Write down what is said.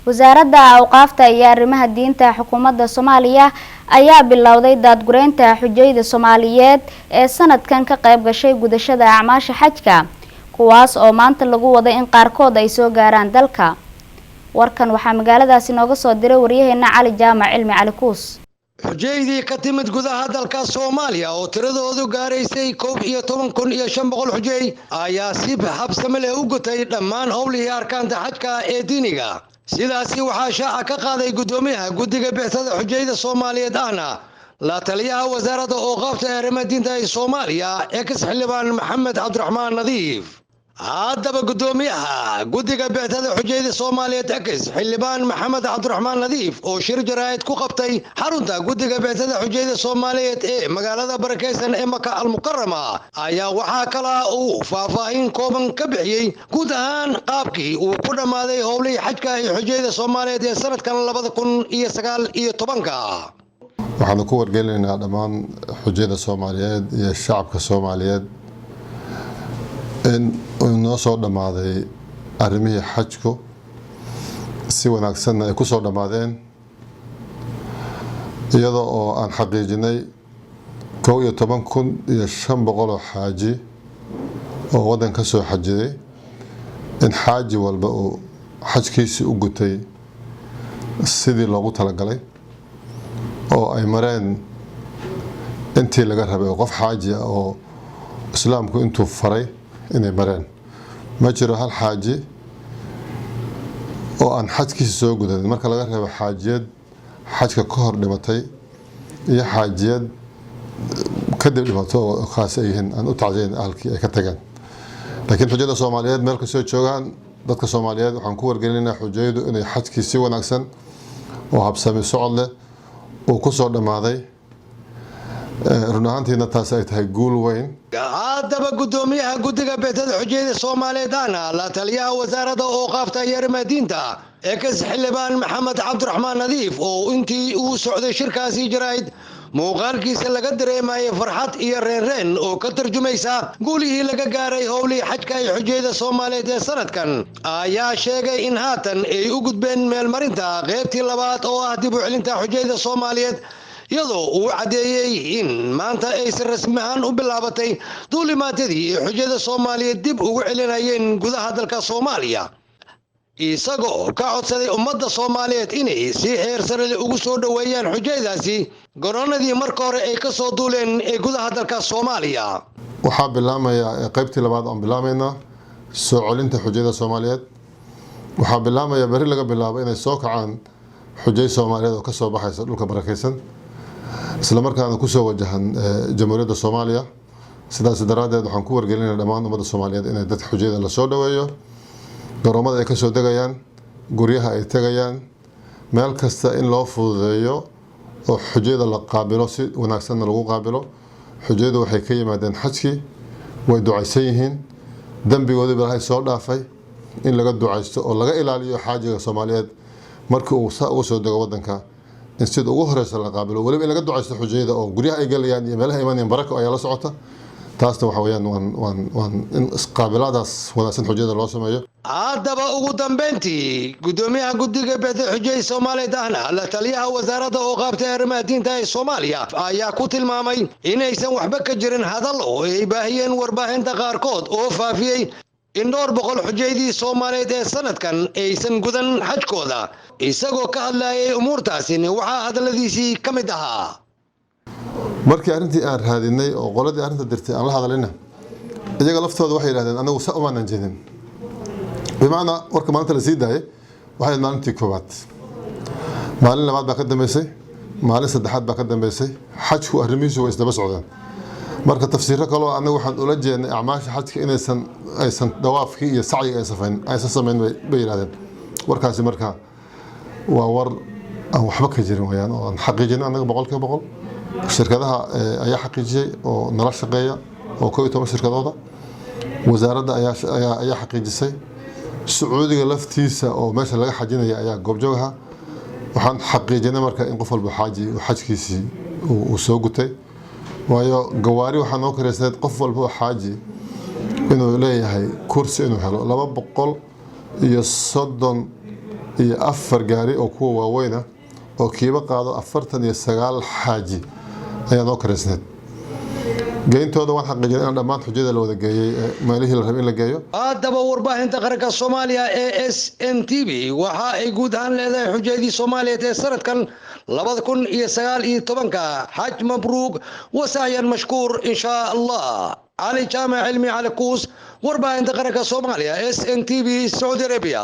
Wasaaradda Awqaafta iyo Arrimaha Diinta xukuumadda Soomaaliya ayaa bilowday daadgureynta xujayda Soomaaliyeed ee sanadkan ka qayb gashay gudashada acmaasha xajka, kuwaas oo maanta lagu waday in qaarkood ay soo gaaraan dalka. Warkan waxaa magaaladaasi nooga soo diray waryaheena Cali Jaamac Cilmi Cali Kuus. Xujaydii ka timid gudaha dalka Soomaaliya oo tiradoodu gaaraysay 11,500 xujay ayaa si habsame leh u gutay dhammaan howlihii arkaanta xajka ee diiniga. Sidaasi waxaa shaaca ka qaaday guddoomiyaha guddiga bixsada xujayda Soomaaliyeed, ahna la taliyaha Wasaaradda Ooqaafta ee Arrimaha Diinta ee Soomaaliya, ex Xildhibaan Maxamed Cabdiraxmaan Nadiif. Haddaba, guddoomiyaha guddiga bixsada xujayda Soomaaliyeed, ex Xildhibaan Maxamed Cabdiraxmaan Nadiif, oo shir jaraa'id ku qabtay xarunta guddiga bixsada xujayda Soomaaliyeed ee magaalada barakeysan ee Maka Almukarama, ayaa waxaa kala uu faahfaahin kooban ka bixiyey guud ahaan qaabkii uu ku dhammaaday howlihii xajka ee xujayda Soomaaliyeed ee sanadkan 2019-ka. Waxaanu ku wargelinaynaa dhammaan xujayda Soomaaliyeed iyo shacabka Soomaaliyeed in uu noo soo dhammaaday arrimihii xajku, si wanaagsanna ay ku soo dhammaadeen, iyadoo oo aan xaqiijinay 11,500 oo xaaji oo waddan ka soo xajiday, in xaaji walba uu xajkiisii u gutay sidii loogu talagalay oo ay mareen intii laga rabay oo qof xaaji ah oo Islaamku intuu faray inay mareen. Ma jiro hal xaaji oo aan xajkiisa soo gudanin, marka laga reebo xaajiyad xajka ka hor dhimatay iyo xaajiyad kadib dhimato oo khaas ay yihiin, aan u tacsiyayn ahalkii ay ka tageen. Laakiin xujada Soomaaliyeed meel kastoo joogaan, dadka Soomaaliyeed waxaan ku wargelinaynaa xujayadu inay xajkii si wanaagsan oo habsami socod leh uu ku soo dhammaaday. Run ahaantiina taas ay tahay guul weyn. Haddaba, guddoomiyaha guddiga beetada xujayada Soomaaliyeed, ahna la taliyaha Wasaaradda Ooqaafta iyo Arrimaha Diinta, ex Xildhibaan Maxamed Cabdiraxmaan Nadiif, oo intii uu socday shirkaasi jaraa'id muuqaalkiisa laga dareemayay farxad iyo reenreen oo ka tarjumaysa guulihii laga gaaray howlihii xajka ee xujayada Soomaaliyeed ee sanadkan, ayaa sheegay in haatan ay u gudbeen meelmarinta qaybtii labaad oo ah dib u celinta xujayada Soomaaliyeed, iyadoo uu caddeeyey in maanta ay si rasmi ahaan u bilaabatay duulimaatadii ay xujada Soomaaliyeed dib ugu celinayeen gudaha dalka Soomaaliya, isagoo ka codsaday ummadda Soomaaliyeed inay si xeer sarele ugu soo dhoweeyaan xujayadaasi garoonadii marka hore ay ka soo duuleen ee gudaha dalka Soomaaliya. Waxaa bilaamaya qaybtii labaad oon bilaabaynaa soo celinta xujayada Soomaaliyeed. Waxaa bilaamaya beri laga bilaabo inay soo kacaan xujay Soomaaliyeed oo kasoo baxaysa dhulka barakeysan, isla markaana kusoo wajahan Jamhuuriyadda Soomaaliya. Sidaas daraaddeed waxaan ku wargelinaya dhammaan ummadda Soomaaliyeed inay dadka xujayada lasoo dhoweeyo, garoomada ay kasoo degayaan, guryaha ay tegayaan, meel kasta in loo fududeeyo oo xujayada la qaabilo, si wanaagsanna lagu qaabilo. Xujayadu waxay ka yimaadeen xajkii, way ducaysan yihiin, dembigoodii Ilaahay soo dhaafay. In laga ducaysto oo laga ilaaliyo xaajiga Soomaaliyeed markii uu saa uga soo dego wadanka in sida ugu horeysa la qaabilo, weliba in laga ducaysto xujayada oo guryaha ay galayaan iyo meelaha imanayaan, barako ayaa la socota. Taasna waxa weeyaan waan in qaabilaadaas wanaagsan xujayada loo sameeyo. Haddaba, ugu dambeyntii, guddoomiyaha guddiga beeta xujay Soomaaliyeed, ahna la taliyaha Wasaaradda Ooqaabta Arrimaha Diinta ee Soomaaliya, ayaa ku tilmaamay inaysan waxba ka jirin hadal oo ay baahiyeen warbaahinta qaarkood oo faafiyey in dhowr boqol xujaydii Soomaaliyeed ee sanadkan aysan gudan xajkooda. Isagoo ka hadlayay umuurtaasini, waxaa hadalladiisii ka mid ahaa: Markii arrintii aan raadinay oo qoladii arrinta dirtay aan la hadalina, iyaga laftooda waxay yidhahdeen anagu sa umaanan jeedin. Bimacnaa, warka maalinta la sii daayay waxay ahayd maalintii koowaad, maalin labaad baa ka dambeysay, maalin saddexaad baa ka dambeysay. Xajku arrimihiisu way isdaba socdeen. Marka tafsiiro kaloo anagu waxaan ula jeednay acmaasha xajka inaysan aysan dawaafkii iyo sacyiga aysan samayn bay yidhahdeen. Warkaasi marka waa war aan waxba ka jirin wayaan, oo aan xaqiijinay anaga 100%. Shirkadaha ayaa xaqiijiyey oo nala shaqeeya oo 11 shirkadooda, wasaaradda ayaa xaqiijisay, Sacuudiga laftiisa oo meesha laga xajinaya ayaa goobjoog ahaa. Waxaan xaqiijinay marka in qof walba xaaji uu xajkiisii uu soo gutay, waayo gawaari waxaa noo kareysneed qof walba oo xaaji inuu leeyahay kursi inuu helo 230. Iyo 4 gaari oo kuwa waaweyna oo kiiba qaado 49 xaaji ayaa noo karaysneed. Geyntooda waan xaqiijinay in dhammaan xujada la wada geeyey meelihii la rabay in la geeyo. Haddaba, warbaahinta qaranka Soomaaliya ee SNTV waxa ay guud ahaan leedahay xujadii Soomaaliyeed ee sanadkan 2019-ka, xaj mabruug wasacyan mashkuur, inshaa Allah. Cali Jaamac Cilmi, Cali Kuus, warbaahinta qaranka Soomaaliya, SNTV, Sacuudi Arabia.